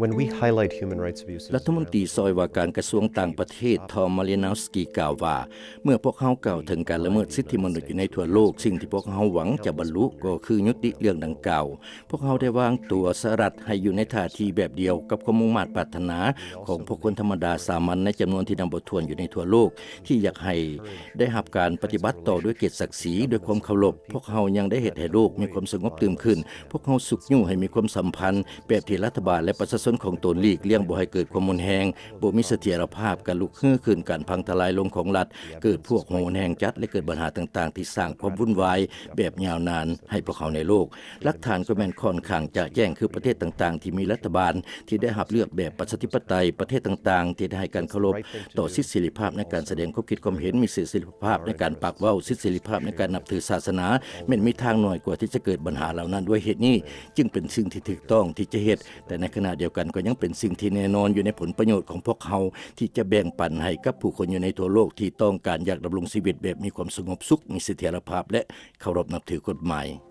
When we highlight human rights abuses ລັດຖະມົນຕີຊ່ອຍວ່າການກະຊວງຕ່າງປະເທດ Tom Malinowski ກ່າວວ່າ ເມື່ອພວກເຮົາກ່າວເຖິງການລະເມີດສິດທິມະນຸດຢູ່ໃນທົ່ວໂລກ, ສິ່ງທີ່ພວກເຮົາຫວັງຈະບັນລຸກໍຄືຍຸຕິເລື່ອງດັ່ງກ່າວ. ພວກເຮົາໄດ້ວາງຕົວສະຫະລັດໃຫ້ຢູ່ໃນທ່າທີແບບດຽວກັບຄວາມມຸ່ງມາດປາດຖະໜາຂອງພວກຄົນທຳມະດາສາມັນໃນຈຳນວນທີ່ນັບບໍ່ຖ້ວນຢູ່ໃນທົ່ວໂລກ ທີ່ຢາກໃຫ້ໄດ້ຮັບການປະຕິບັດຕໍ່ດ້ວຍກຽດສັກສີ, ດ້ວຍຄວາມເຄົາລົບ. ພວກເຮົາຍັງໄດ້ເຮັດໃຫ້ໂລກມີຄວາມສະຫງົບຕື່ມຂຶ້ນ. ພວກເຮົາຊຸກຍູ້ໃຫ້ມີຄວາມສຳພັນແບບທີ່ລັດຖະບານ ແລະ ປະຊາຊົນຂອງຕົນຫຼີກລ່ຽງບໍ່ໃຫ້ເກີດຄວາມຮຸນແຮງ, ບໍ່ມີສະຖຽນລະພາບ, ການລຸກຮືຂຶ້ນ, ການພັງທະລາຍລົງຂອງລັດ, ເກີດພວກຫົວຮຸນແຮງຈັດ ແລະ ເກີດບັນຫາຕ່າງໆທີ່ສ້າງຄວາມວຸ່ນວາຍແບບຍາວນານໃຫ້ພວກເຮົາໃນໂລກ. ຫຼັກຖານກໍແມ່ນຂ້ອນຂ້າງຈະແຈ້ງ ຄືປະເທດຕ່າງໆທີ່ມີລັດຖະບານທີ່ໄດ້ຮັບເລືອກແບບປະຊາທິປະໄຕ, ປະເທດຕ່າງໆທີ່ໄດ້ໃຫ້ການເຄົາລົບຕໍ່ສິດເສລີພາບໃນການສະແດງຄວາມຄິດຄວາມເຫັນ, ມີເສລີພາບໃນການປາກເວົ້າ, ສິດເສລີພາບໃນການນັບຖືສາສະໜາ, ແມ່ນມີທາງໜ້ອຍກວ່າທີ່ຈະເກີດບັນຫາເຫຼົ່ານັ້ນ. ດ້ວຍເຫດນີ້ຈຶ່ງເປັນສິ່ງທີ່ຖືກຕ້ອງທີ່ຈະເຮັດ, ແຕ່ໃນຂະນະດຽວກັນກໍຍັງເປັນສິ່ງທີ່ແນ່ນອນຢູ່ໃນຜົນປະໂຫຍດຂອງພວກເຮົາ ທີ່ຈະແບ່ງປັນໃຫ້ກັບຜູ້ຄົນຢູ່ໃນທົ່ວໂລກທີ່ຕ້ອງການຢາກດຳລົງຊີວິດແບບມີຄວາມສະຫງົບສຸກ, ມີສະຖຽນລະພາບ ແລະ ເຄົາລົບນັບຖືກົດໝາຍ.